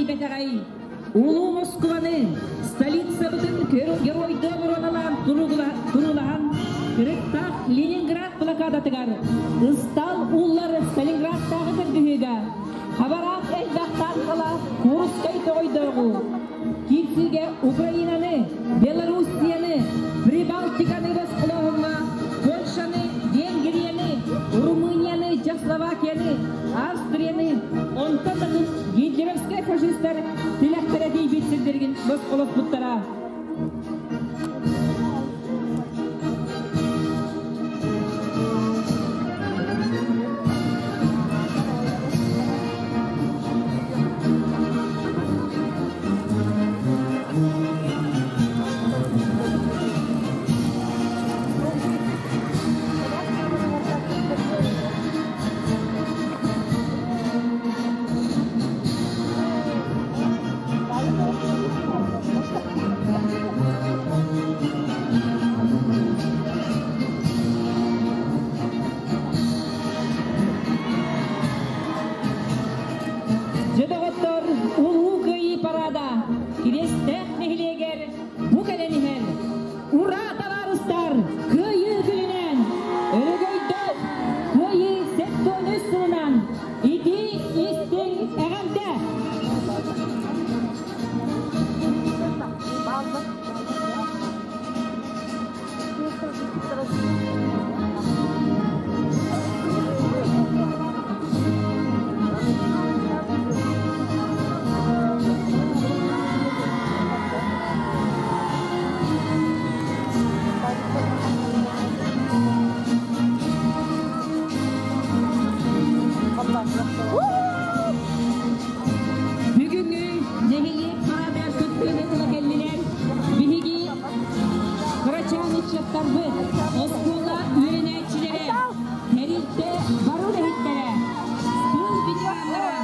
тиийбэтэҕэй? Улуу Москубаны, столицабытын геройдуу обороналаан туруулаһан, кырыктаах Ленинград блокадатыгар, ыстаал ууллар Сталинградтааҕы кыргыһыыга, хабараах элбэх танкалаах Курскай тоҕойдооҕу, киирсиигэ Украинаны, Белоруссияны, Прибалтиканы босхолооһуҥҥа Польшаны, Венгрияны, Румынияны, Чехословакияны, Австрияны, онтон да гитлеровскай фашистар тилэхтэрэ тиийбит сирдэригин босхолоспуттара. Дьэ доҕоттор, Улуу Кыайыы парада Кириэстээх нэһилиэгэр бу кэлэн иһэр. Ура, табаарыстар! Кыайыы күнүнэн! Өрөгөйдөөх Кыайыы 73 сылынан итии истиҥ эҕэрдэ! Бүгүҥҥү нэһилиэк парада кыттыыны ыла кэллилэр. Биһиги кырачаан ыччаттарбыт, оскуола үөрэнээччилэрэ, тэрилтэ бары үлэһиттэрэ, тыыл ветераннара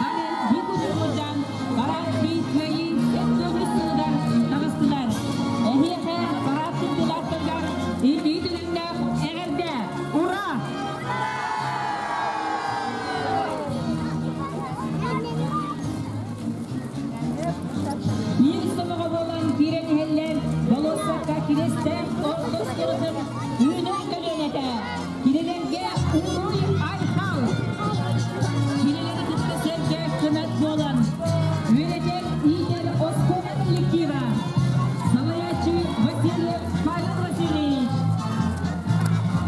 бары биир удьуордан парад биир кыайыы 73 сылыгар таҕыстылар. Эһиэхэ парад кыттыылаахтарыгар итии төлөннөөх эҕэрдэ! Ура! Биир сомоҕо буолан киирэн иһэллэр болуоссакка Кириэстээх орто оскуолатын үүнэр көлүөнэтэ. Кинилэргэ уруй айхал! Кинилэри кытта сэргэ кынат буолан үөрэтэр иитэр оскуола коллектива салайааччы Васильев Павел Васильевич.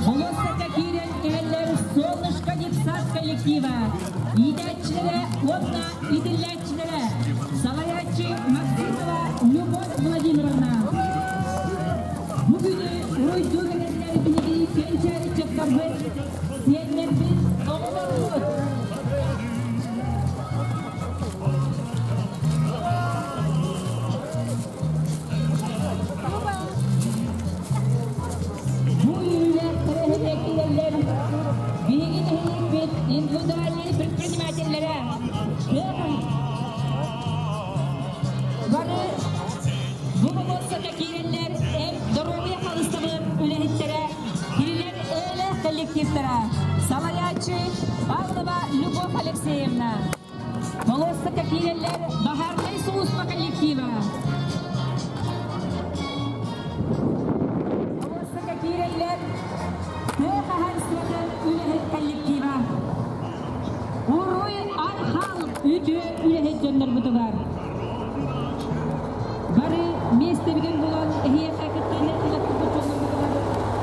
Болуоссакка киирэн иһэллэр Солнышко детсад коллектива, иитээччилэрэ уонна итиллээччилэрэ, салайааччы Максимова Любовь Владимировна. Бу күнү уруйдуу кэлэннэр биһиги кэнчээри ыччаттарбыт, сиэннэрбит, оҕолорбут. Бу үөрүүлээх тэрээһиҥҥэ киирэллэр биһиги нэһилиэкпит индивидуальнай предпринимателлэрэ бары бу болуоссакка киирэллэр эр доруобуйа харыстабылын үлэһиттэрэ, кинилэр эйэлээх коллективтара, салайааччы Павлова Любовь Алексеевна. Болуоссакка киирэллэр баһаарынай сулууспа коллектива. Болуоссакка киирэллэр тыа хаһаайыстыбатын үлэһит коллектива. Уруй айхал үтүө үлэһит дьоннорбутугар. Бары миэстэбитин булан эһиэхэ кыттыыны ылыппыт дьоннорбутугар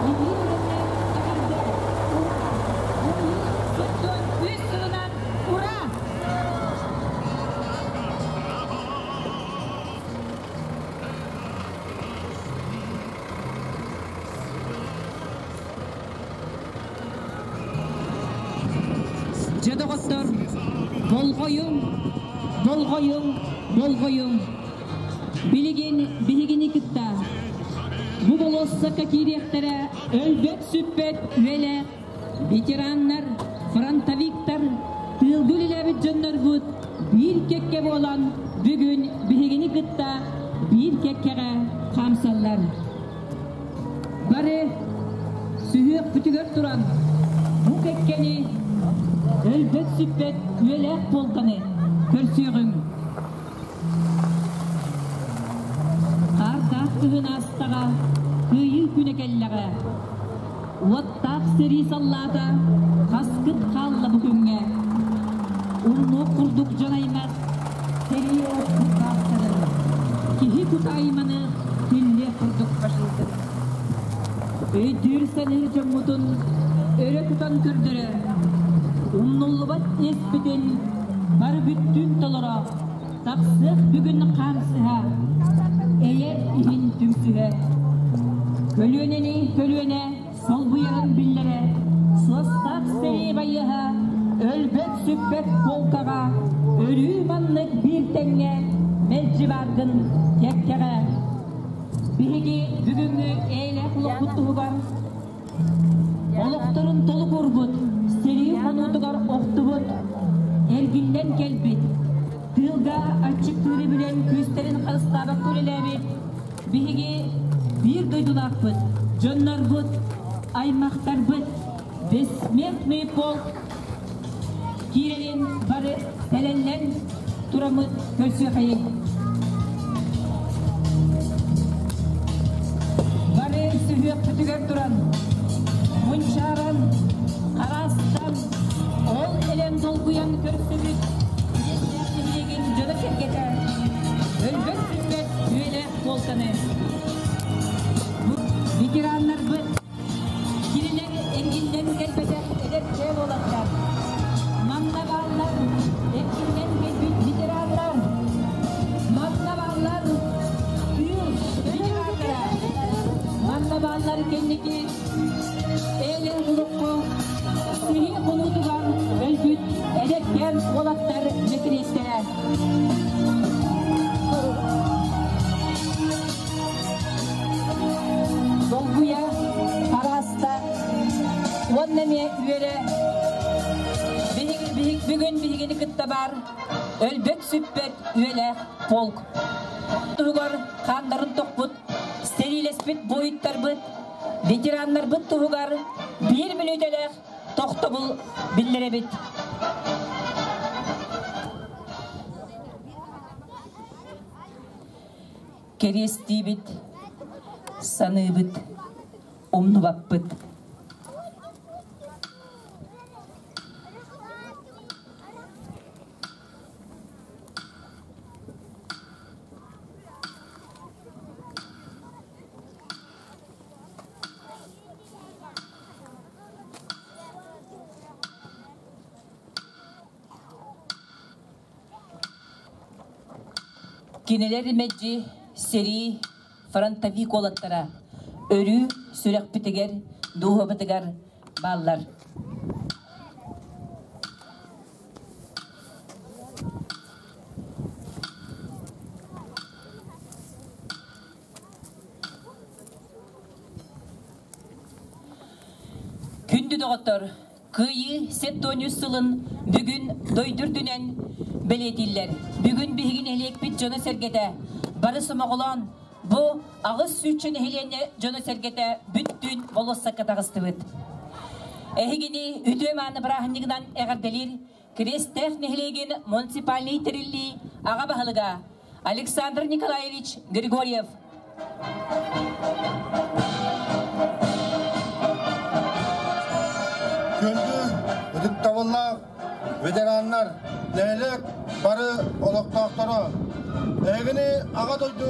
итии үлэннээх эҕэрдэ! Ура! Буойуу 73 сылынан ура! Дьэ, доҕоттор, болҕойуҥ, болҕойуҥ, болҕойуҥ! Билигин биһигини кытта бу болуоссакка киириэхтэрэ өлбөт-сүппэт үөлэ ветераннар, фронтовиктар, тыылга үлэлээбит дьоннорбут биир кэккэ буолан бүгүн биһигини кытта биир кэккэҕэ хаамсаллар. Бары сүһүөхпүтүгэр туран бу кэккэни өлбөт-сүппэт үөлээх полканы көрсүөҕүҥ. кыһын аастаҕа, Кыайыы күнэ кэллэҕэ. Уоттаах сэрии саллаата, хаскыт хаалла бу күҥҥэ. Умнуох курдук дьон аймах, сэрии охпут баастарын. Киһи кута айманыах, тиллиэх курдук фашизм. Өйдүүр-саныыр дьоммутун өрө тутан көрдөрө, умнуллубат иэспитин бары бүттүүн толоро, тахсыах бүгүн хаамсыһа, эйэ иһин түмсүһэ. Көлүөнэни көлүөнэ солбуйарын биллэрэ, суостаах сэрии байыаһа, өлбөт-сүппэт полкаҕа өрүү маннык биир тэҥҥэ мэлдьи бааргын кэккэҕэ. Биһиги бүгүҥҥү эйэлээх олохпут туһугар олохторун толук уурбут, сэрии хонуутугар охтубут, эргиллэн кэлбит, тыылга аччыктыыры билэн күүстэрин харыстаабакка үлэлээбит биһиги биир дойдулаахпыт, дьоннорбут, аймахтарбыт, бессмертный полк киирэрин бары тэлэллэн тураммыт көрсүөхэйиҥ. Бары сүһүөхпүтүгэр туран, мунчааран, хараастан, ол элэн долгуйан көрсүбүт Кириэстээх нэһилиэгин дьоно-сэргэтэ өлбөт-сүппэт үөлээх полканы ветераннарбыт Кинилэр эргиллэн кэлбэтэх эдэрчээн уолаттар. Манна бааллар эргиллэн кэлбит ветераннар. Манна бааллар тыыл ветераннара. Манна бааллар кэнники Эйэ олоххо сэрии хонуутугар өлбүт эдэркээн уолаттар мэтириэттэрэ. Долгуйа, харааста уонна эмиэ үөрэ бүгүн биһигини кытта баар өлбөт-сүппэт үөлээх полк туһугар хааннарын тохпут, сэриилэспит буойуттарбыт, ветераннарбыт туһугар биир мүнүүтэлээх тохтобул биллэрэбит. Кэриэстиибит, саныыбыт, умнубаппыт. Кинилэр мэлдьи сэрии фронтовик уолаттара өрүү сүрэхпитигэр, дууһабытыгар бааллар. Күндү доҕоттор, Кыайыы 73 сылын бүгүн дойду үрдүнэн бэлиэтииллэр. Бүгүн биһиги нэһилиэкпит дьоно-сэргэтэ бары сомоҕолоон бу аҕыс сүүсчэ нэһилиэнньэ дьоно-сэргэтэ бүттүүн болуоссакка таҕыстыбыт. Эһигини үтүө мааны бырааһынньыгынан эҕэрдэлиир Крестээх нэһилиэгин муниципальнай тэриллии аҕа баһылыга Александр Николаевич Григорьев. Күндү ытыктабыллаах ветераннар, нэһилиэк бары олохтоохторо, эһигини Аҕа дойду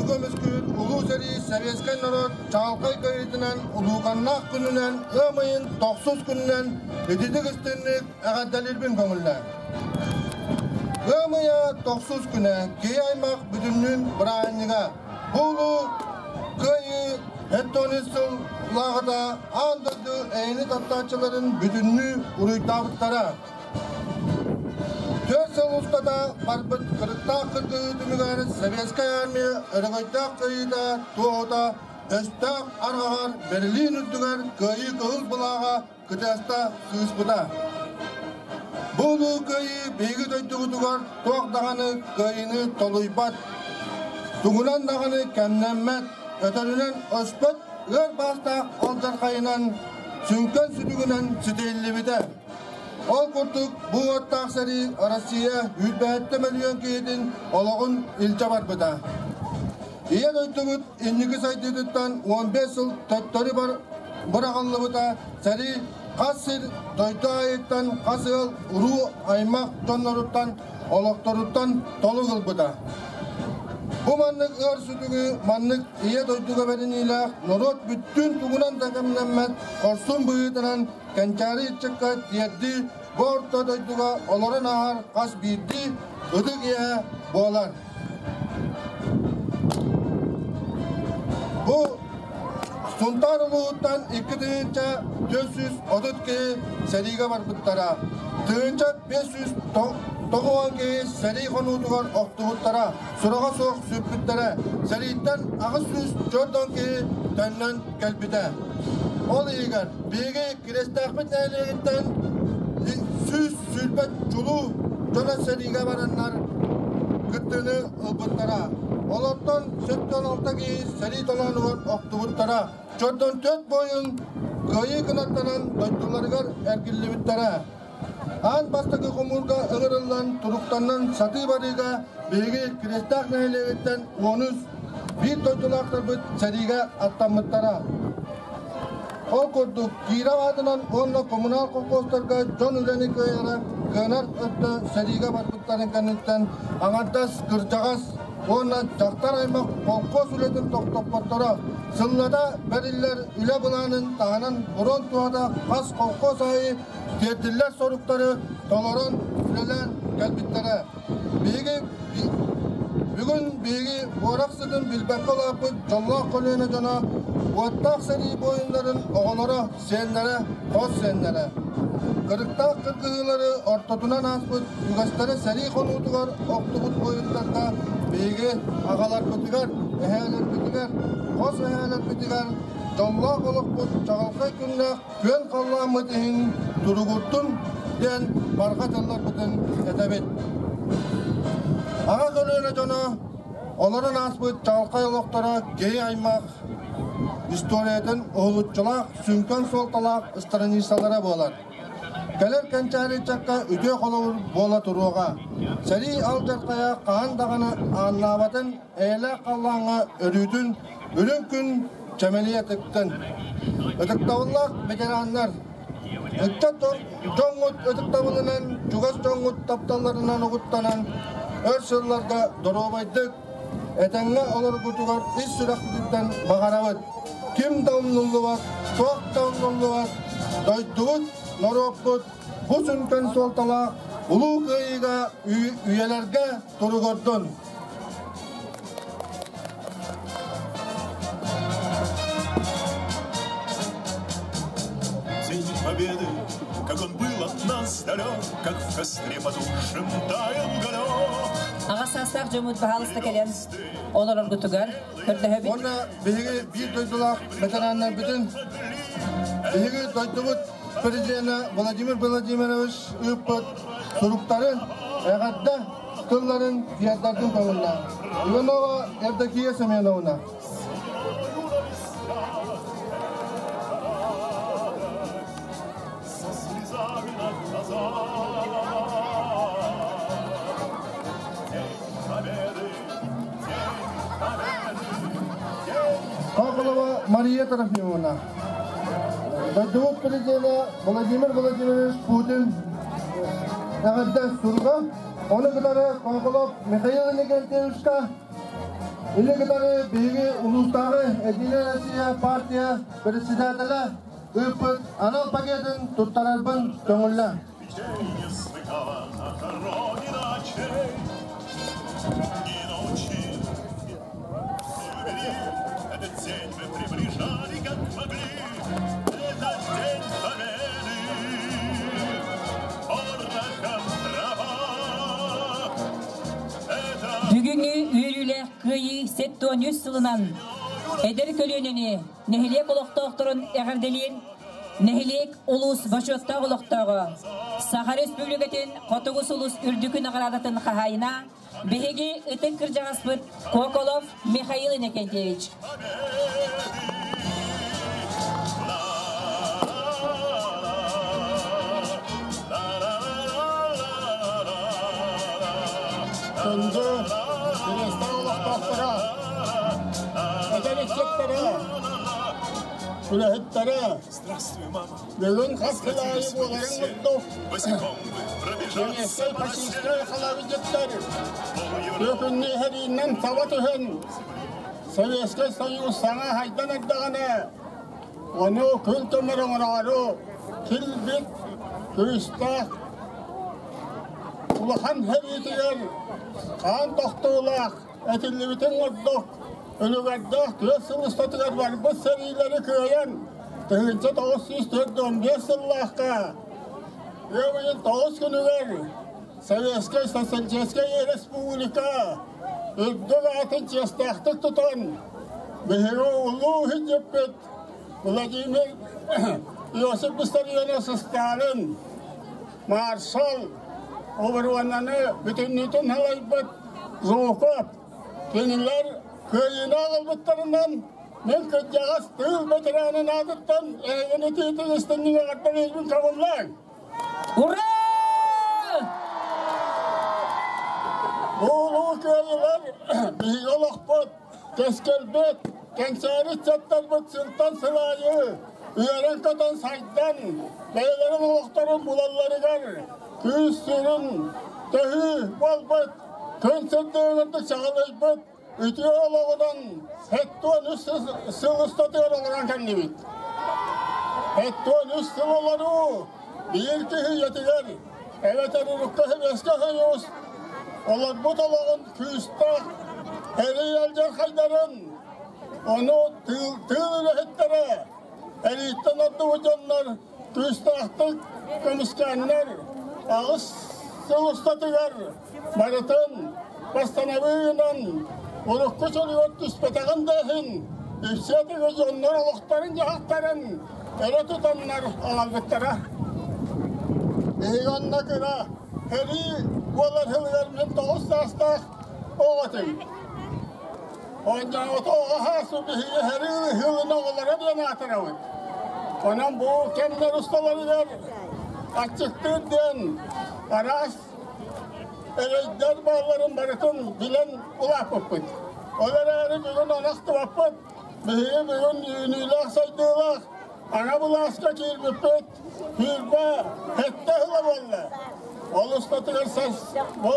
көмүскүүр Улуу сэрии советскай норуот чаҕылхай кыайыытынан улууканнаах күнүнэн ыам ыйын тохсус күнүнэн ититик истинник эҕэрдэлиирбин көҥүллээ. Ыам ыйа тохсус күнэ киһи аймах бүтүннүүн бырааһынньыга. Бу улуу Кыайыы 73 сыл улааҕыта аан дойду эйэни таптааччыларын бүтүннүү уруйдаабыттара. 4 сыл устата барбыт кырыктаах кыргыһыы түмүгэр Советскай Армия өрөгөйдөөх кыайыыта туоһута өстөөх арҕаҕар Берлин үрдүгэр Кыайыы кыһыл былааҕа кытыаста сыыспыта. Бу улуу кыайыы биһиги дойдубутугар туох даҕаны кыайыыны толуйбат, тугунан даҕаны кэмнэммэт, өтөрүнэн өспөт ыар баастаах алдьархайынан, сүҥкэн сүтүгүнэн ситиһиллибитэ. Ол курдук, бу уоттаах сэрии Россия 107 мөлүйүөн киһитин олоҕун илдьэ барбыта. Ийэ дойдубут инники сайдыытыттан 15 сыл төттөрү бар быраҕыллыбыта, сэрии хас сир дойду аайыттан хас ыал уруу аймах дьонноруттан олохторуттан толук ылбыта. Бу маннык ыар сүтүгү маннык ийэ дойдуга бэриниилээх норуот бүттүүн тугунан да кэмнэммэт хорсун быһыытынан кэнчээри ыччакка тиэрдии бу орто дойдуга олорон ааһар хас биирдии ытык иэһэ буолар. Бу Сунтаар улууһуттан 2430 киһи сэриигэ барбыттара. 1590 киһи сэрии хонуутугар охтубуттара, сураҕа суох сүппүттэрэ. Сэрииттэн 804 киһи төннөн кэлбитэ. Ол иһигэр биһиги Кирэстээхпит нэһилиэгиттэн 120 чулуу дьоно сэриигэ бараннар кыттыыны ылбыттара. Олортон 76 киһи сэрии толоонугар охтубуттара. Чордон 4 буойун кыайыы кынаттанан дойдуларыгар эргиллибиттэрэ. Аан бастакы хомуурга ыҥырыллан туруктанан сатыы барыыга биһиги Кирэстээх нэһилиэгиттэн 13 биир дойдулаахтарбыт сэриигэ аттаммыттара. Ол курдук, Киров аатынан уонна коммунал колхозтарга дьон үлэни кыайара кыанар өттө сэриигэ барбыттарын кэнниттэн аҥардас кырдьаҕас уонна дьахтар аймах холкуос үлэтин тохтоппотторо. Сыллата бэриллэр үлэ былаанын таһынан бронь туһата хас холкуос аайы тиэрдиллэр соруктары толорон үлэлээн кэлбиттэрэ. Биһиги бүгүн биһиги буорах сытын билбэккэ улааппыт дьоллоох көлүөнэ дьоно уоттаах сэрии буойуннарын оҕолоро, сиэннэрэ, хос сиэннэрэ. Кырыктаах кыргыһыылары ортотунан ааспыт үгэстэрэ сэрии хонуутугар охтубут буойуттарга биһиги аҕаларбытыгар, эһээлэрбитигэр, хос эһээлэрбитигэр дьоллоох олохпут чаҕылхай күннээх күөн халлааммыт иһин туругурдун диэн барҕа тылларбытын этэбит. Аҕа көлүөнэ дьоно олорон ааспыт чаҕылхай олохторо киһи аймах историятын уһулуччулаах, сүҥкэн суолталаах страницалара буолар. Кэлэр кэнчээри ыччакка үтүө холобур буола туруоҕа. Сэрии алдьархайа хаһан даҕаны ааннаабатын эйэлээх халлааҥҥа өрүүтүн үрүҥ күн чэмэлийэ тыктын. Ытыктабыллаах ветераннар, ыччат дьоҥҥут ытыктабылынан, чугас дьоҥҥут тапталларынан угуттанан, өр сылларга доруобайдык, этэҥҥэ олоргутугар ис сүрэхпититтэн баҕарабыт. Ким да умнуллубат, туох да умнуллубат, дойдубут, норуоппут бу сүҥкэн суолталаах Улуу Кыайыыга үйэлэргэ туругурдун! День Победы, как он был от нас далек, как в костре потухшем таял уголек. Аҕа саастаах дьоммут баһаалыста кэлэн олороргутугар көрдөһөбүт. Уонна биһиги биир дойдулаах ветераннарбытын биһиги дойдубут президенэ Владимир Владимирович ыыппыт суруктарын эҕэрдэ тылларын тиэрдэргин көҥүллээ. Иванова Евдокия Семеновна. Со слезами на глазах. День Победы, День Победы, День Коколова Мария Трофимовна. Дойдубут президенэ Владимир Владимирович Путин эҕэрдэ суруга. Ону кытары Коколов Михаил Иннокентьевичка или кытары биһиги улуустааҕы Единая Россия партия председателэ ыыппыт анал пакетын туттарарбын көҥүллээ. Не смыкала Родина очей, Не научил. Убери, этот день мы приближали, как могли. Это день Победы, порохом трава. Это Бүгүҥҥү үөрүүлээх Кыайыы 73 сылынан эдэр көлүөнэни нэһилиэк олохтоохторун эҕэрдэлиир нэһилиэк улуус бочуоттаах олохтооҕо Саха Республикатын Хотугу сулус үрдүкү наҕараадатын хаһаайына биһиги ытык кырдьаҕаспыт Коколов Михаил Иннокентьевич. Күндү Кириэстээх олохтоохторо, Эдэр ыччаттара, үлэһиттэрэ, бүгүн хас сыл аайы буоларын курдук, Донецкай фашистскай халабыдьыттар күннүү сэриинэн саба түһэн, Советскай Союз саҥа хайдан эрдэҕинэ, ону күл көмөр оҥороору килбит күүстээх улахан сэриитигэр хаан тохтуулаах этиллибитин курдук, үлүгэрдээх 4 сыл устатыгар барбыт сэриилэри кыайан, 1945 сыллаахха ыам ыйын 9 күнүгэр Советскай Социалистическай Республика үрдүк аатын чиэстээхтик тутан, биһиги улуу иһин Владимир Иосиф Виссарионович Сталин маршал оборуонаны бүтүннүүтүн салайбыт Жуков кинилэр кыайыыны аҕалбыттарынан мин кырдьаҕас тыыл ветеранын аатыттан эһигини итиитик истиҥник эҕэрдэлиирбин көҥүллээҥ! Ура! Бу улуу кыайыылар биһиги олохпут, кэскилбит, кэнчээри ыччаттарбыт сылтан сыл аайы үөрэн-көтөн сайдан, бэйэлэрин олохторун булалларыгар күүс сүрүн төһүү буолбут, күн сырдыгын чаҕылыйбыт үтүө олоҕунан 73 сыл устатыгар олорон кэллибит. 73 сыл олоруу биир киһи үйэтигэр эбэтэр урукку Советскай Союз олорбут олоҕун күүстээх эрий алдьархайдарын, ону тыыл үлэһиттэрэ, эрииттэн ордубут дьоннор күүстээхтик көмүскээннэр, 8 сыл устатыгар барытын восстановыынан урукку чөлүгэр түспэтэҕин да иһин, үксэ дьоннор олохторун-дьаһахтарын өрө тутаннар аҕалбыттара. Биһиги онно кыра сэрии буолар сылыгар мин 9 саастаах оҕо этим. Оонньообута оҕо саас биһиги сэрии сылын оҕолоро диэн аатырабыт. Онон бу кэмнэр усталарыгар аччыктыыр диэн араас эрэйдэр баалларын барытын билэн улааппыппыт. Ол эрээри бүгүн ону ахтыбаппыт. Биһиги бүгүн үүнүүлээх сайдыылаах ана былааска киирбиппит 27 сыла буолла. Ол устатыгар бу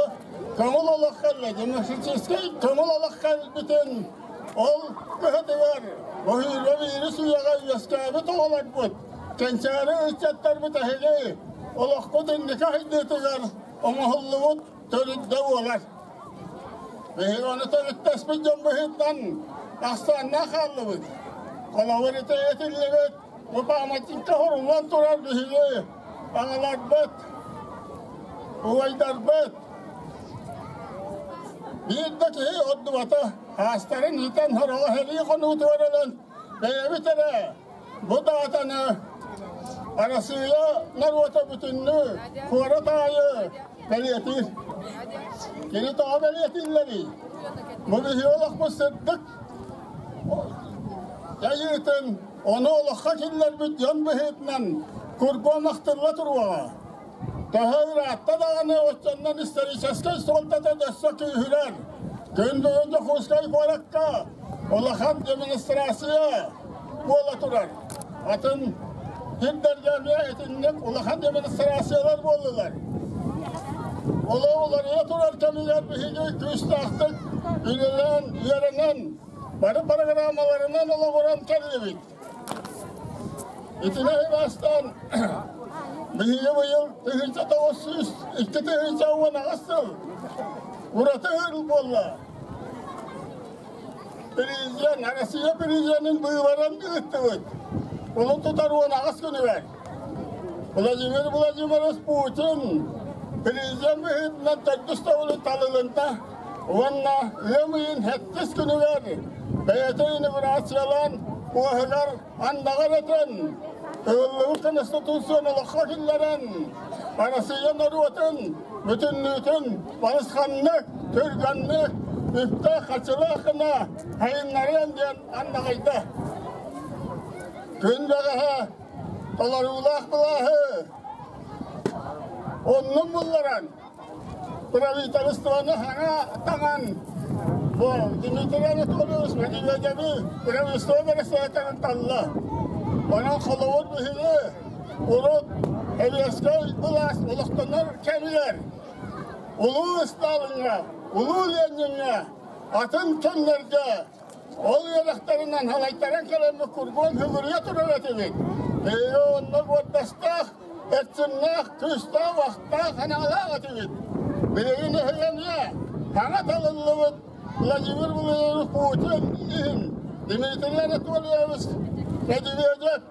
көҥүл олох кэллэ, демократическай көҥүл олох кэлбитин ол кыһатыгар бу 21 үйэҕэ үөскээбит оҕолорбут, кэнчээри ыччаттарбыт эһиги олохпут инники сайдыытыгар оҥоһуллубут төрүттэ буолар. Биһиги ону төрүттэспит дьон быһыытынан ахсааннаах хааллыбыт. Холобур ити этиллибит бу памятникка суруллан турар биһиги аҕаларбыт, убайдарбыт биир да киһи ордубата хаастарын иитэн сороҕо сэрии хонуутугар өлөн бэйэбит эрэ бу даатаны Арассыыйа норуота бүтүннүү куорат аайы бэлиэтиир. Кини тоҕо бэлиэтииллэрий? Бу биһиги олохпут сырдык дьайыытын ону олоххо киллэрбит дьон быһыытынан курбуом ахтылла туруоҕа. Төһө ыраатта даҕаны оччоннон историческай суолтата өссө күүһүрэр. Күн бүгүн Дьокуускай куоракка улахан демонстрация буола турар. Атын сирдэргэ эмиэ итинник улахан демонстрациялар буоллулар. Олох уларыйа турар кэмигэр биһиги күүстээхтик үлэлээн, үөрэнэн, бары программаларынан олоҕуран кэллибит. Итини бастаан биһиги быйыл 1902 2018 сыл ураты сыл буолла. Президент, Россия президентин быыбарын ыыттыбыт. Улун тутар 18 күнүгэр. Владимир Владимирович Путин президент быһыытынан төрдүс төгүлүн талылынна уонна ыам ыйын 7 күнүгэр бэйэтэ инаугурациялаан уоһугар андаҕар этэн, ылыллыбыт Конституцияны олоххо киллэрэн, Россия норуотун бүтүннүүтүн балысханнык, түргэнник, үптээх-харчылаах гына сайыннарыам диэн андаҕайда. Күн бэҕэһээ толоруулаах былааһы оннун булларан, правительствоны саҥа таҥан, Бу Дмитрий Анатольевич Медведеви правительство бэрэссэдээтэлин талла. Онон холобур биһиги урут Советскай былаас олохтонор кэмигэр Улуу Сталиҥҥа, Улуу Лениҥҥэ, атын кэмнэргэ ол үөрэхтэринэн салайтаран кэлэммит кургуон сүгүрүйэ турар этибит. Биһиги онно уордастаах, эрчимнээх, күүстээх, уохтаах санаалаах этибит. Билигин эһиги саҥа талыллыбыт Владимир Владимирович Путин иһин Дмитрий Анатольевич Медведев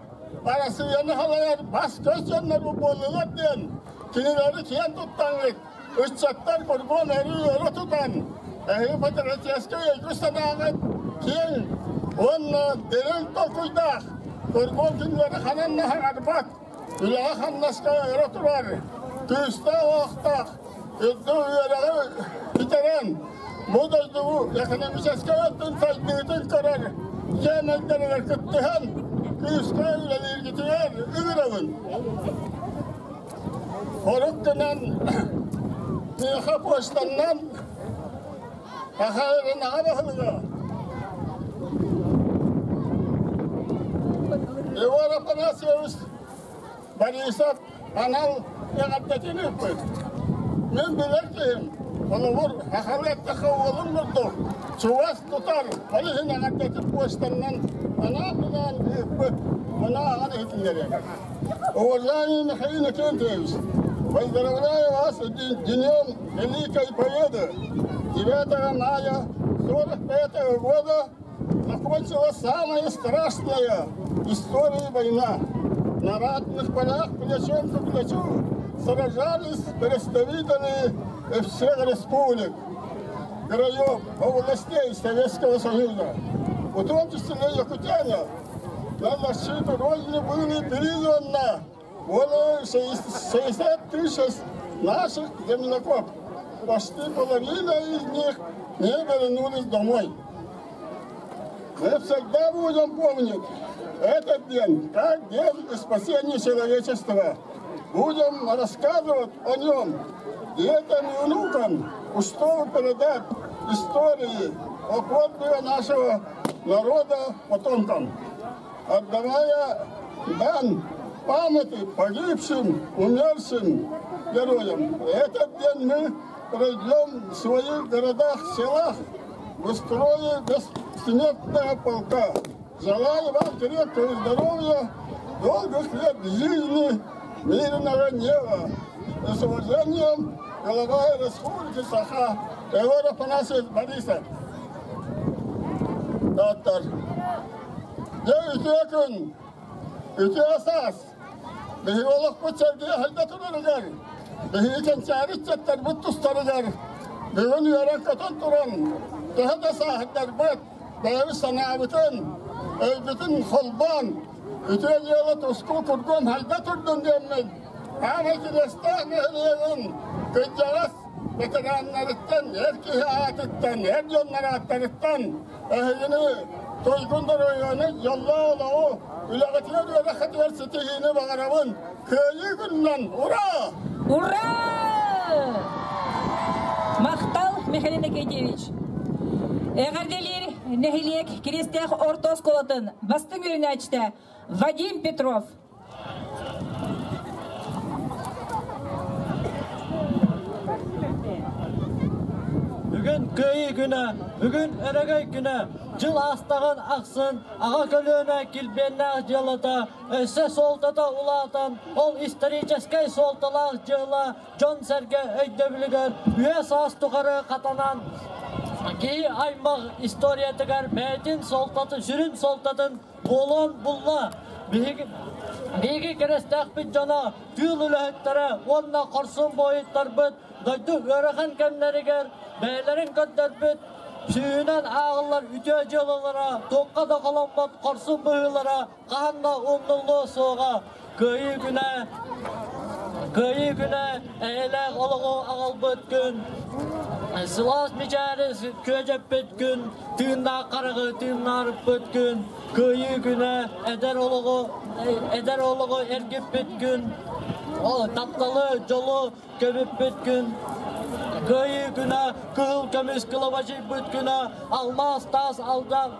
Арассыыйаны салайар бас-көс дьоннор буоллулар диэн кинилэри киэн туттаҥҥыт, ыччаттар кургуон өрүү өрө тутан, эһиги патриотическай өйгүт-санааҕыт киэҥ уонна дириҥ толкуйдаах, кургуон кинилэри ханан да хаҥарбат, үлэҕэ-хамнаска өрө турар, күүстээх-уохтаах, үрдүк үөрэҕи бүтэрэн, бу дойдугу экономическай өттүн сайдыытын көрөр дьиэ кыттыһан күүскэ үлэлииргитигэр ыҥырабын. Хорук гынан миэхэ почтаннан Саха аҕа баһылыга Егор Афанасьевич Борисов анал эҕэрдэтин ыыппыт. Мин билэр киһим, холобур, сахалыы эттэххэ уолум курдук, чугас тутар, ол иһин эҕэрдэтин почтаннан анаан-минээн ыыппыт, ону ааҕан иһитиннэриэм. Уважаемый Михаил Иннокентьевич, поздравляю вас с Днем Великой Победы! 9 мая 1945 года закончилась самая страшная история война. На ратных полях плечом к плечу сражались представители всех республик, краев, областей Советского Союза, в том числе якутяне. На защиту Родины были призваны более 60 тысяч наших земляков. Почти половина из них не вернулись домой. Мы всегда будем помнить этот день как день спасения человечества. Будем рассказывать о нем детям и внукам, чтобы передать истории о подвиге нашего народа потомкам. Отдавая дань памяти погибшим, умершим героям. Этот день мы пройдем в своих городах, селах в строе бессмертного полка. Желаю вам крепкого здоровья, долгих лет жизни, мирного неба. С уважением, глава Республики Саха Егор Афанасьевич Борисов. Доктор. Дьэ үтүө күн, үтүө саас. Биһиги олохпут сэргии хайда турарыгар, биһиги кэнчээри ыччаттарбыт тустарыгар бүгүн үөрэн-көтөн туран, төһө да сааһырдарбыт, бэйэбит санаабытын, өйбүтүн холбоон, үтүө дьыала туску кургун хайда турдун диэммин, аан Кириэстээх нэһилиэгин кырдьаҕас ветераннарыттан, эр киһи аатыттан, эр дьоннор ааттарыттан эһигини туйгун доруобуйаны, дьоллоох олоҕу, үлэҕитигэр, үөрэххитигэр ситиһиини баҕарабын. Кыайыы күнүнэн ура! Ура! Махтал, Михаил Иннокентьевич! Эҕэрдэлиир нэһилиэк Кириэстээх орто оскуолатын бастыҥ үөрэнээччитэ Вадим Петров. Бүгүн Кыайыы күнэ, бүгүн Өрөгөй күнэ, дьыл аастаҕын ахсын аҕа көлүөнэ килбиэннээх дьыалата өссө суолтата улаатан, ол историческай суолталаах дьыала дьон-сэргэ өйдөбүлүгэр үйэ саас тухары хатанан киһи аймах историятыгар бэйэтин суолтатын, сүрүн суолтатын буолуон булла. Биһиги, биһиги кэрэстээхпит дьоно, тыыл үлэһиттэрэ уонна хорсун буойуттарбыт дойду ыарахан кэмнэригэр бэйэлэрин көрдөрбүт сүүһүнэн ааҕыллар үтүө дьыалалара, туохха да холоммот хорсун быһыылара хаһан да умнуллуо суоҕа. Кыайыы күнэ, Кыайыы күнэ эйэлээх олоҕу аҕалбыт күн, сылаас мичээри күөдьэппит күн, тыыннаах хараҕы тыыннаарыппыт күн, Кыайыы күнэ эдэр олоҕу эдэр олоҕу эргиппит күн. Ол тапталы, дьолу көбүппүт күн, Кыайыы күнэ, кыһыл көмүс кылабачыйбыт күнэ, алмаас таас алдан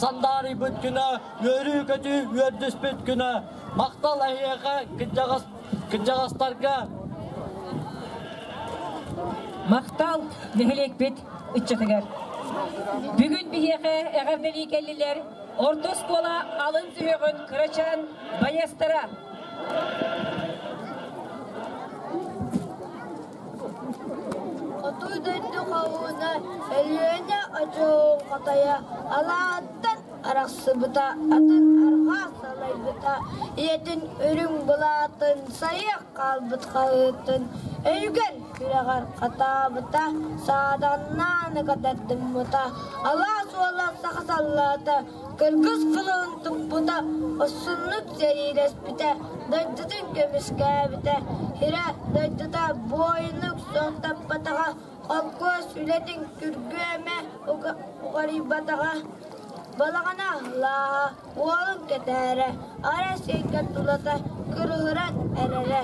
сандаарыйбыт күнэ, үөрүү-көтүү үөрдүспүт күнэ. Махтал эһиэхэ кырдьаҕас кырдьаҕастарга. Махтал нэһилиэкпит ыччатыгар. Бүгүн биһиэхэ эҕэрдэлии кэллилэр орто оскуола алын сүһүөҕүн кырачаан байыастара. Хоту дойду хоһууна Өлүөнэ очуоһун хотойо алааттан арахсыбыта, атын арҕаа салайбыта, ийэтин үрүҥ былаатын сайыах хаалбыт хаһыытын өйүгэр күрэҕэр хатаабыта, сааданнаан ыкатардыммыта, алаас уола саха саллаата кыргыс кылыһын туппута, хорсуннук сэриилэспитэ, дойдутун көмүскээбитэ, Ира дойдута буойунук суохтаппатаҕа, холкуос үлэтин күргүөмэ уҕарыйбатаҕа, балаҕана лааһа уолун кэтээрэ, арай сиргэ тулата кырыһыран эрэрэ.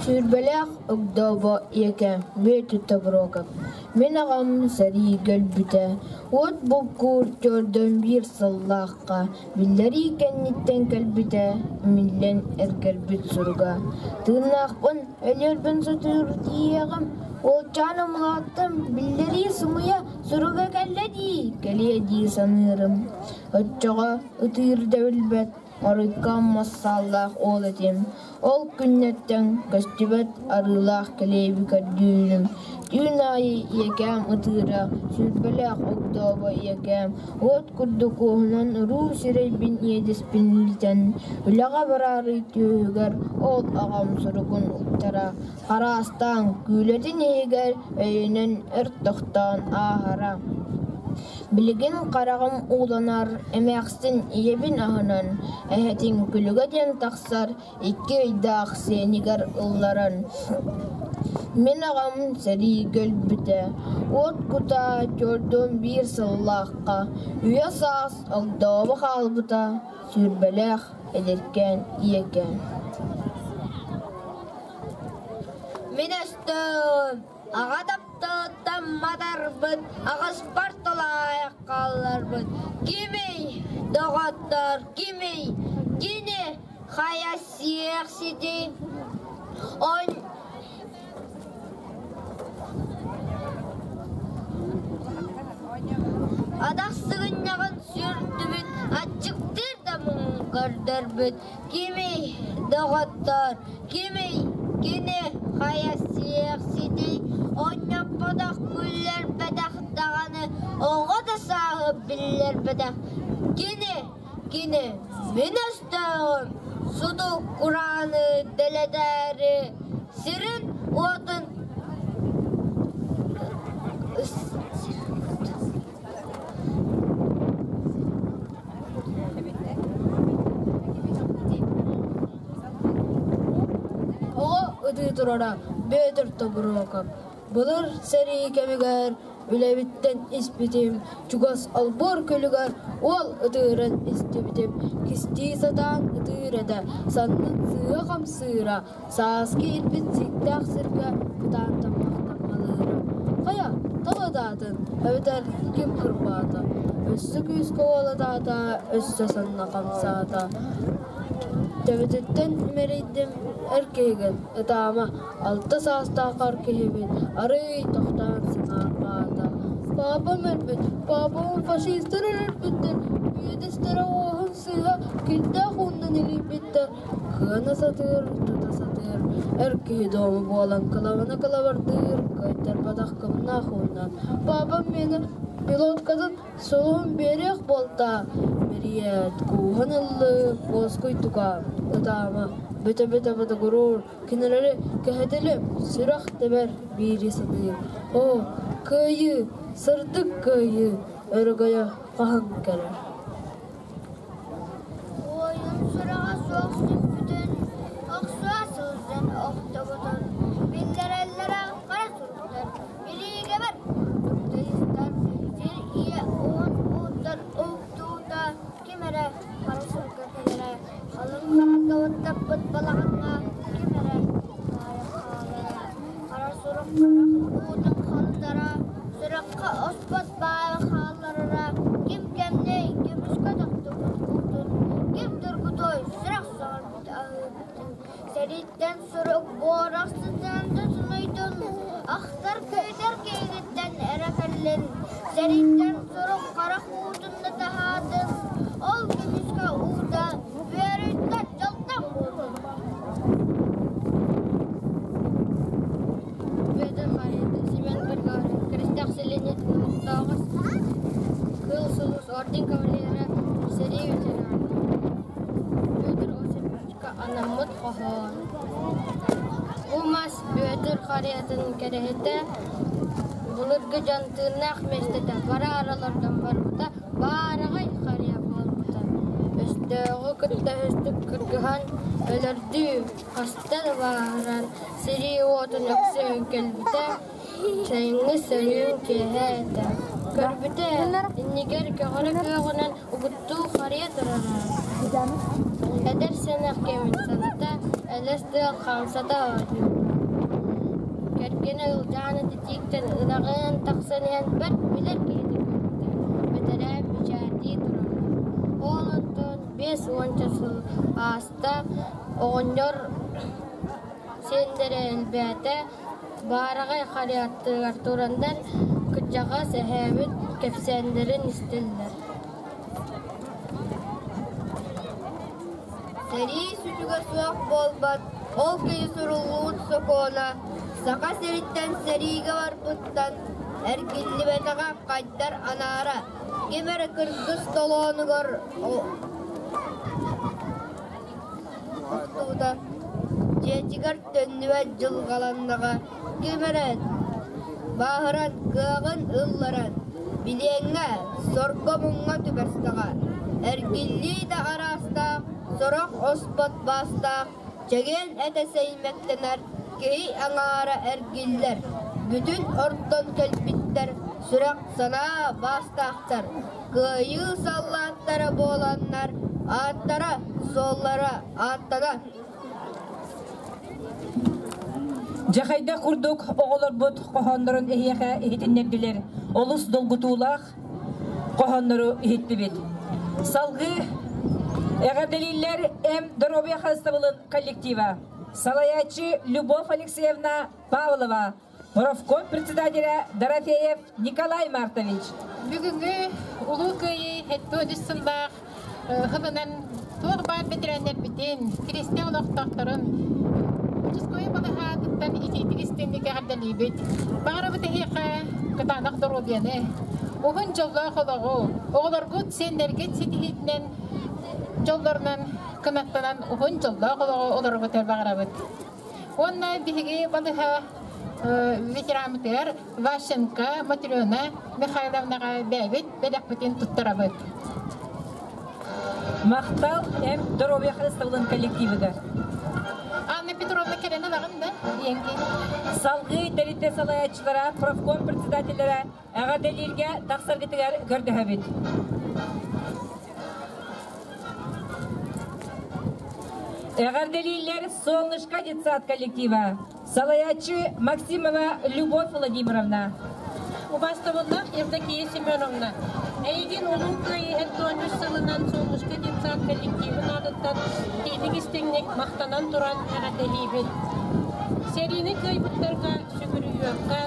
Сүүрбэлээх Огдообо ийэкэ Бүөтүр Тобуруокап Мин аҕам сэриигэ өлбүтэ, уот булкуур түөрдэн биир сыллаахха биллэрии кэнниттэн кэлбитэ, имиллэн эргэрбит суруга. Тыыннаахпын, өлүөрбүн сатыыр тиийиэҕим, уолчааным улааттым, биллэрии сымыйа суруга кэллэ дии, кэлиэ дии саныырым. Оччоҕо ытыыр да билбэт, Оройко массааллаах уол этим. Ол күннэртэн көстүбэт арыылаах килиэби көрдүүрүм. Түүн аайы ийэкээм ытыыра, сүүрбэлээх огдообо ийэкээм уот курдук уоһунан уруу сирэйбин иэдэспин илитэн, үлэҕэ бараары түөһүгэр ол аҕам суругун уктара, хараастаан күүлэтин иһигэр өйөнөн өр тохтоон ааһара. Билигин хараҕым ууланар, эмээхсин ийэбин аһынан, эһэтин күлүгэ диэн тахсар икки ыйдаах сиэнигэр ылларан, мин аҕам сэриигэ өлбүтэ, уот кутаа 41 сыллаахха үйэ саас огдообо хаалбыта, сүүрбэлээх эдэркээн ийэкээн. Мин өстөөн Аҕа тапталыттан матарбыт, аҕыспар тулаайах хаалларбыт. Кимий, доҕоттор, кимий? Кини хайа сиэх сити? Он Атах сыгынньаҕын сүрдүбүт, аччыктыыр да муҥун көрдөрбүт. Кимий, доҕоттоор, кимий, кини хайа сиэхситий, онньоппотох күллэрбэтэх даҕаны, оҕо да сааһы биллэрбэтэх. Кини, кини мин өстөөҕүм, сутук курааны дэлэтээри, сирин уотун Оҕо ытыы турара Бүөтүр Тобуруокап Былыр сэрии кэмигэр үлэбиттэн испитим, чугас олбуор күлүгэр уол ытыырын истибитим, кистии сатаан ытыыр этэ, саннын сыыһа хамсыыра, Сааскы ирбит сииктээх сиргэ кытаан таммахтаммалыыра. Хайа, тоҕо ытаатын, эбэтэр ким кырбаата? Өссө күүскэ уолатаата, өссө санна хамсаата. Төбөтүттэн имэрийдим эр киһигин, ытаама, алта саастааххар киһибин арыый тохтоон сыҥаарҕаата. Паапам өлбүт, паапам фашистар өлөрбүттэр, үөдэстэрэ уоһун сыыһа кирдээх ууннан илийбиттэр, Кыана сатыыр, тута сатыыр, эр киһи дуома буолан кылабына кылабардыыр, кыайтарбатах кымнаах уонна «Паапам миэнэ пилоткатын сулуһун биэриэх буолта» Мириэт кууһан ыллыы, уоскуй тукаам, ытаама, бүтэ-бүтэ ботугуруур, кинилэри кэһэтилим, сүрэх тэбэр биири саныыр. Оо, кыайыы, сырдык кыайыы, өрөгөйө хаһан кэлэр Буойун сураҕа суох сүппүтүн, охсуһа сылдьан охтубутун биллэрэллэрэ хара суруктар, билиигэбэр курдук тыйыстар, сир ийэ уһун ууттан уһуктуута ким эрэ хара сурукка кэлэрэ, халыҥ хараҥа таптыыр. Сэрииттэн сурук буорах сытынан да суруйдун, ахтар күүтэр киһигиттэн эрэ кэллин, сэрииттэн сурук харах уутун да таһаардын, ол көмүскэ уута үөрүүттэн дьолтон буоллун. Петр Харитов, Семен Григорьев, Крестях сэлиэнньэтин олохтооҕо, Кыыл Сулус орден кавалера, сэрии ветерана. Петр Осиповичка анаммыт хоһоон. Бу мас Бүөтүр харыйатын кэрэһитэ, былыргы дьон тыыннаах миэстэтэ бараары олордон барбыта, баараҕай харыйа буолбута. Өстөөҕү кытта өстүк кыргыһан, өлөрдүү, хаста да бааһыран, сэрии уотун өксөйөн кэлбитэ, сайыҥҥы сөрүүн киэһэ этэ. Көрбүтэ, иннигэр көҕөрө күөҕүнэн угуттуу харыйа турара. Эдэр сэнэх кэмин саната, элэс тыал хамсата оонньуура. Кэргэнэ Ылдьаана титииктэн ынаҕын тахсан иһэн бэрт билэр киһитин көрбүтэ, бэтэрээ мичээрдии турара. Ол онтон 50 сыл ааста, оҕонньор сиэннэрэ элбээтэ, баараҕай харыйа аттыгар тураннар кырдьаҕас эһээбит кэпсээннэрин истэллэр. Сэрии сүтүгэ суох буолбат, ол киһи суруллубут сокуона Саха сириттэн сэриигэ барбыттан эргиллибэтэҕэ хайдар анаара, ким эрэ кыргыс толоонугар охтубута, дьиэтигэр төннүбэт дьылҕаланнаҕа, ким эрэ бааһыран кыаҕын ылларан, билиэҥҥэ, сорго-муҥҥа түбэстэҕэ, эргиллии да араастаах, сорох оспот баастаах, чэгиэн этэ сэймэктэнэр, киһи аҥаара эргиллэр, бүтүн ортон кэлбиттэр, сүрэх-санаа баастаахтар, кыайыы саллааттара буоланнар, ааттара, суоллара ааттанар. Дьэ хайдах курдук оҕолорбут хоһооннорун эһиэхэ иһитиннэрдилэр. Олус долгутуулаах хоһооннору иһиттибит. Салгыы эҕэрдэлииллэр М доруобуйа харыстабылын коллектива. Салайааччы Любовь Алексеевна Павлова, профком председателя Дорофеев Николай Мартович. Бүгүҥҥү Улуу Кыайыы 73 сыллаах сылынан туох баар бэтэрээннэрбитин, Киристэ олохтоохторун участковай балаһаатыттан итиитик истиҥник эҕэрдэлиибит. Баҕарабыт эһиэхэ кытаанах доруобуйаны, уһун дьоллоох олоҕу, оҕолоргут, сиэннэргит ситиһиитинэн дьоллорунан кынаттанан уһун дьоллоох олоҕу олороргутугар баҕарабыт. Уонна биһиги балыһа ветераммытыгар Ващенко Матрена Михайловнаҕа бэйэбит бэлэхпитин туттарабыт. Махтал эм доруобуйа харыстабылын коллективыгар. Анна Петровна кэлэн ылаҕын да диэҥки. Салгыы тэрилтэ салайааччылара, профком председателлэрэ эҕэрдэлииргэ тахсаргытыгар көрдөһөбүт. Эҕэрдэлииллэр Солнышко детсад коллектива, салайааччы Максимова Любовь Владимировна. Убастабыллаах Евдокия Семеновна, эйигин Улуу Кыайыы 73 сылынан Солнышко детсад коллективын аатыттан итиитик истиҥник махтанан туран эҕэрдэлиибин. Сэриини кыайбыттарга сүгүрүйүөххэ,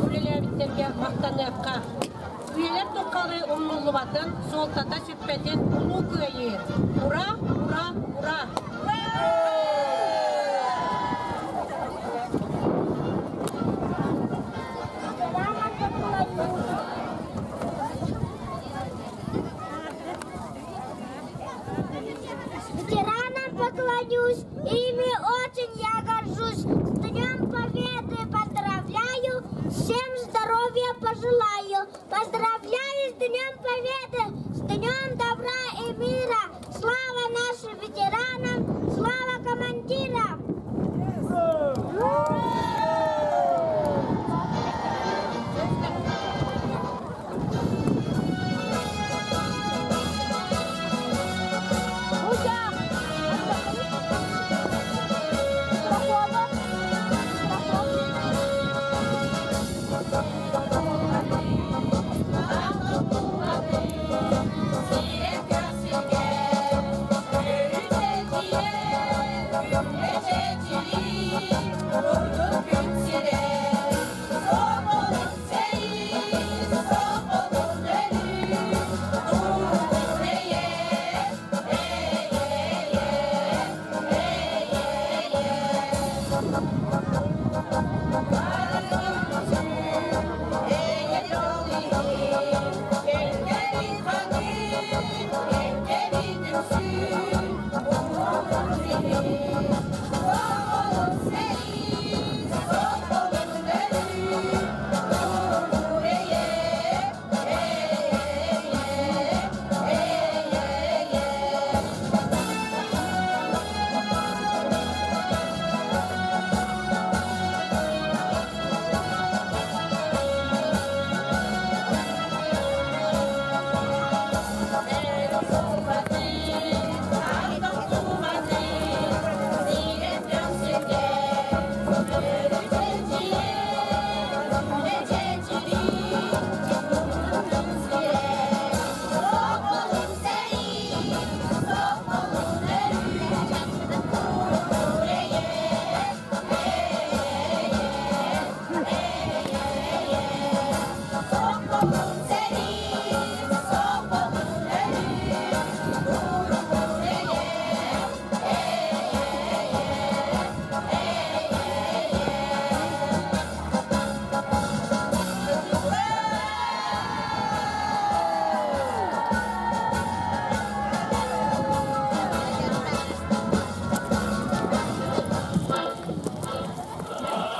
үлэлээбиттэргэ махтаныахха. Үйэлэр тухары умнуллубатын, суолтата сүппэтин Улуу Кыайыы! Ура! Ура! Ура! Ветеранам поклонюсь, ими очень я горжусь. С Днем Победы поздравляю, всем здоровья пожелаю. Поздравляю с Днем Победы, с Днем добра и мира. Слава нашим ветеранам!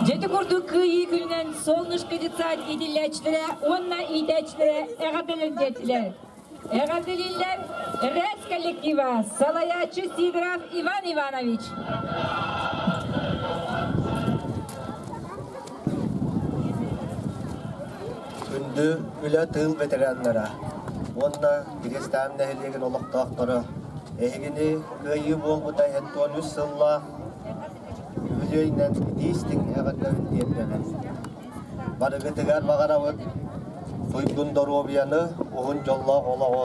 Дьэти курдук кыайыы күнүнэн Солнышко детсад иитиллээччилэрэ уонна иитээччилэрэ эҕэрдэлэрдиэтилэр. Эҕэрдэлииллэр РЭС коллектива, салайааччы Сидоров Иван Иванович. Күндү үлэ тыыл ветераннара уонна Киристаан нэһилиэгин олохтоохторо эһигини кыайыы буолбута 73 сыллаах үбүлүөйүнэн итии-истиҥ эҕэрдэбин тиэрдэбин. Барыгытыгар баҕарабыт туйгун доруобуйаны, уһун дьоллоох олоҕу,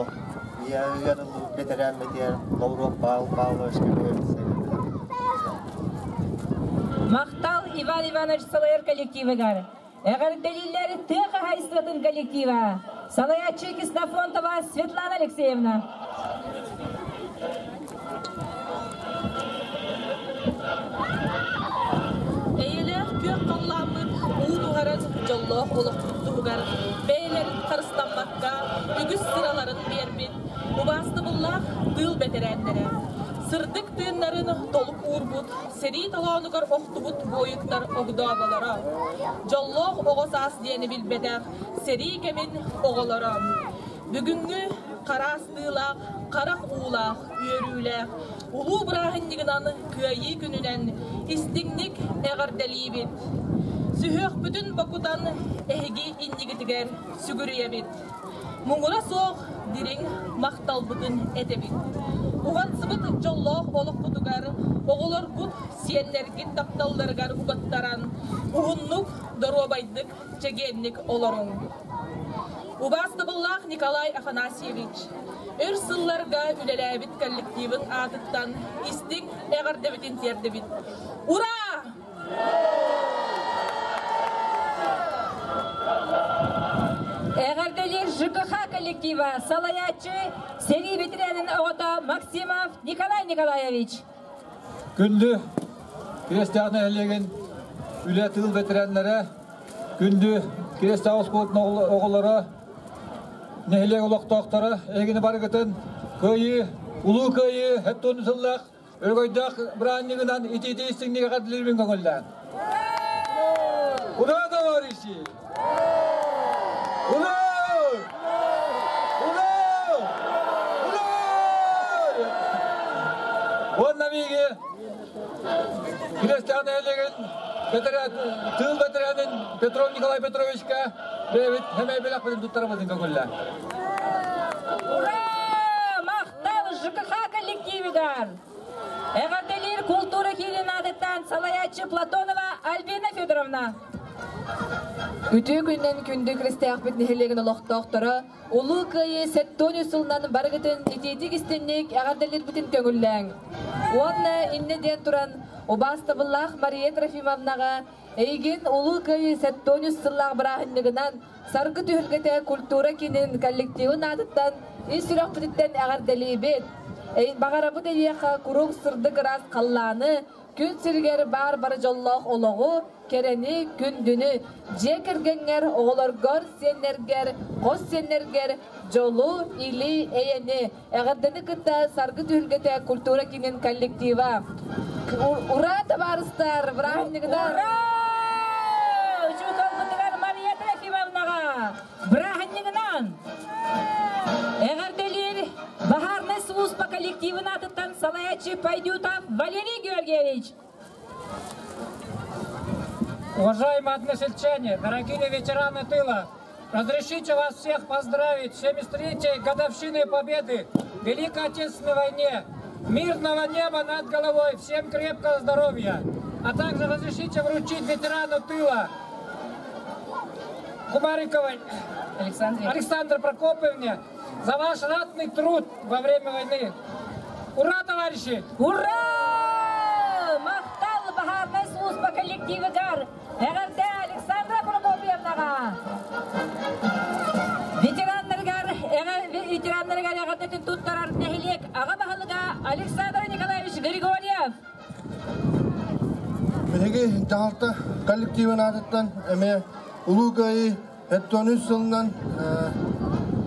ийэҕигэр ыллыбыт бэтэрээммитигэр Лавров Павел Павловичка Махтал Иван Иванович салайар коллективыгар. Эҕэрдэлииллэр тыа хаһаайыстыбатын коллектива. Салайааччы Ксенофонтова Светлана Алексеевна. Эйэлээх күөх халлааммыт уу нуһаран дьоллоох олохпут туһугар бэйэлэрин харыстаммакка үгүс сыраларын биэрбит убаастабыллаах тыыл бэтэрээннэрэ, сырдык тыыннарын толук уурбут сэрии толоонугар охтубут буойуттар огдооболоро, дьоллоох оҕо саас диэни билбэтэх сэрии кэмин оҕолоро, бүгүҥҥү хараастыылаах, харах уулаах, үөрүүлээх улуу бырааһынньыгынан Кыайыы күнүнэн истиҥник эҕэрдэлиибит! Сүһүөхпүтүн бокутан эһиги иннигитигэр сүгүрүйэбит! Муҥура суох дириҥ махталбытын этэбит. Уһансыбыт дьоллоох олохпутугар оҕолоргут, сиэннэргит тапталларыгар угаттаран, уһуннук, доруобайдык, чэгиэнник олоруҥ. Убаастабыллаах Николай Афанасьевич, өр сылларга үлэлээбит коллективын аатыттан истиҥ эҕэрдэбитин тиэрдэбит. Ура! Эҕэрдэлиир ЖКХ коллектива салайааччы сэрии ветеранын оҕото Максимов Николай Николаевич. Күндү Кириэстээх нэһилиэгин үлэ тыыл ветераннара, күндү Кириэстээх оскуолатын оҕолоро, нэһилиэк олохтоохторо, эһигини барыгытын Кыайыы, Улуу Кыайыы 70 сыллаах Өрөгөйдөөх бырааһынньыгынан итиитии истиҥник эҕэрдэлиирбин көҥүллээн. Ура, товарищи! Ура! Ура! Ура! Уонна биһиги Кириэстээх нэһилиэгин тыыл бэтэрээнин Петров Николай Петровичка бэйэбит сэмэй бэлэхпитин туттарабытын көҥүллээн. Ура! Махтал ЖКХ коллективигар! Эҕэрдэлиир култуура киинин аатыттан салайааччы Платонова Альбина Федоровна. Үтүө күнүнэн күндү Киристээхпит нэһилиэгин олохтоохторо Улуу Кыайыы 73 сылынан барыгытын итиитик истинник эҕэрдэлиирбитин көҥүллээҥ. Уонна иннэ диэн туран убаастабыллаах Мария Трофимовнаҕа эйигин Улуу Кыайыы 73 сыллаах бырааһынньыгынан Саргы түһүлгэтэ культура киинин коллективын аатыттан ис сүрэхпититтэн эҕэрдэлиибит. Баҕарабыт эйиэхэ куруук сырдык ыраас халлааны, Күн сиригэр баар бары дьоллоох олоҕу, кэрэни, күндүнү, дьиэ кэргэҥҥэр, оҕолоргор, сиэннэргэр, хос сиэннэргэр дьолу, или, эйэни, эҕэрдэни кытта Саргы түһүлгэтэ культура киинин коллектива. Ура, табаарыстар, бырааһынньыгынан! Ура! Учууталбытыгар Мария Трофимовнаҕа бырааһынньыгынан! Эҕэрдэлиир баһаарнай сулууспа коллективын аатыттан салайааччы Пайдютов Валерий Георгиевич. Уважаемые односельчане, дорогие ветераны тыла, разрешите вас всех поздравить с 73-й годовщиной Победы в Великой Отечественной войне. Мирного неба над головой, всем крепкого здоровья. А также разрешите вручить ветерану тыла Кумариковой Александре. Александре Прокопьевне за ваш ратный труд во время войны. Ура, товарищи! Ура! Махтал баһаарынай сулууспа коллективыгар! Эҕэрдэ Александра Прокопьевнаҕа! Ветераннарыгар, ветераннарыгар эҕэрдэтин туттарар нэһилиэк аҕа баһылыга Александр Николаевич Григорьев. Биһиги дьаһалта коллективын аатыттан эмиэ Улуу Кыайыы 73 сылынан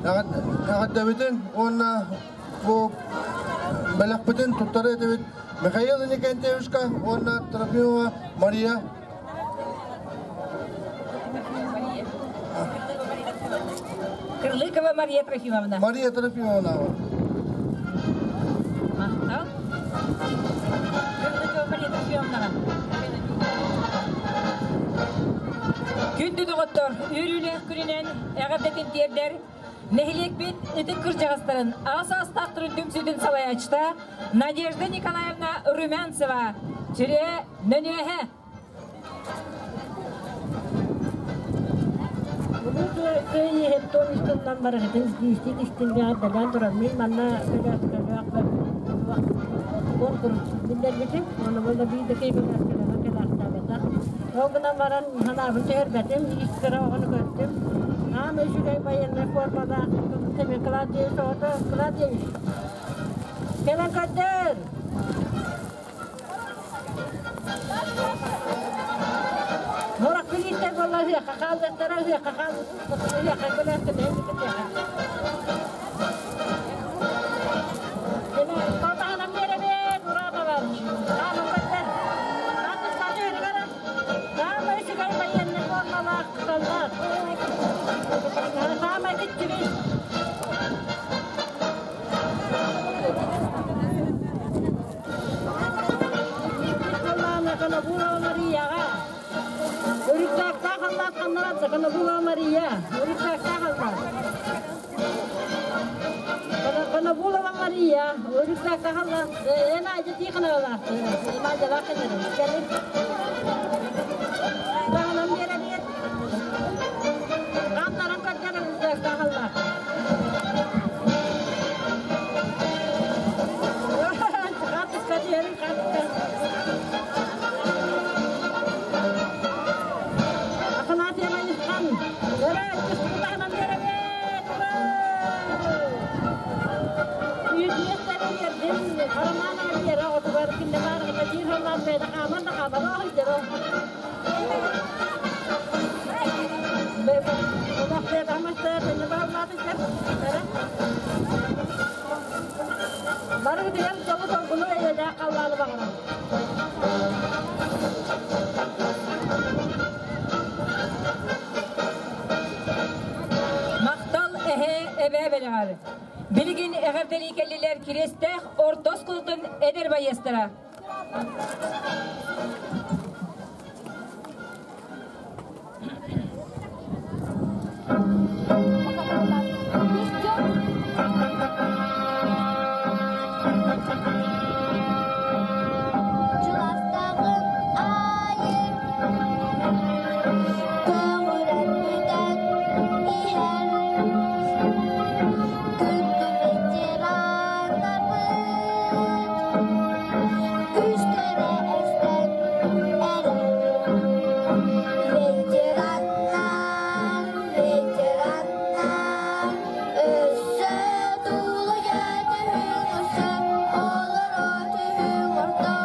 эҕэрдэбитин уонна бу бэлэхпитин туттара этибит Михаил Иннокентьевичка уонна Трофимова Мария. Кырлыкова Мария Трофимовна. Мария Трофимовна. Махтал. Кырлыкова Мария Трофимовнаҕа. Күндү доҕоттор, үөрүүлээх күнүнэн эҕэрдэтин тиэрдэр нэһилиэкпит ытык кырдьаҕастарын аҕа саастаахтарын түмсүүтүн салайааччыта Надежда Николаевна Румянцева, Чире Нөнүөһэ. Улуу Кыайыы хеттон истиннан барыгытын истиистик истингэҕэ дэлээн турар. Мин манна көлөөскөлөөх конкурс биллэрбитим. Оны буолла биир да киһи көлөөскөлөөх кэлээхтээбэтэх. Ол гынан баран санаабын түһэрбэтим, ис кыра оҕону көрдүм. Аам үчүгэй военнай формалаах Семен Клавдиевич оҕото Клавдиевич кэлэн көрдөр! Морок күлүүстэр буолла ыһыахха хааллахтара ыһыахха хаал ыһыахха көлөөскөтөһөн бүтүөххэ. Тотаһынан биэрэбин, ура товарищ. Аамын көрдөр. Аттыстааты өрүгэрэ. Саамай үчүгэй военный формалаах солдат. Саамай киччигий. Конобулова Марияҕа Өрүктээх халлаат ханнаратса Конобулова Мария Өрүктээх халлаат Конобулова Мария Өрүктээх халлаат эн айда Тихоновалаах Надялаах кэлэрин кэлин Таһынан биэрэбиэт Ханнаран көрдөр өрүктээх халлаат Хатыска диэрин хатыска Афанасий Майысхан Өрө түспүтаһынан биэрэбит ура! Үйдүөстэн биэрдин Романова биэрэ оҕотугар кинне баарыгыта биир сыллаан бэйдэ хааман да хааман оһуйдара Бары бүтүгэр дьолу-соргуну эйэлээх халлааны баҕарам. Махтал эһэ эбээ бэлэҕэр. Билигин эҕэрдэлии кэллилэр Кириэстээх орто оскуолатын эдэр байыастара. Чугастаҕын аайы көҕүрэн бүтэн иһэр күндү ветераннарбыт күүстэрэ эстэн эрэр. Ветераннар, ветераннар, өссө тулуйа түһүҥ, өссө олоро түһүҥ орто.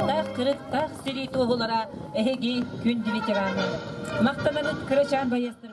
Уоттаах кырыктаах сэрии туоһулара эһиги күндү ветераннар. Махтанабыт кырачаан байыастарбытыгар.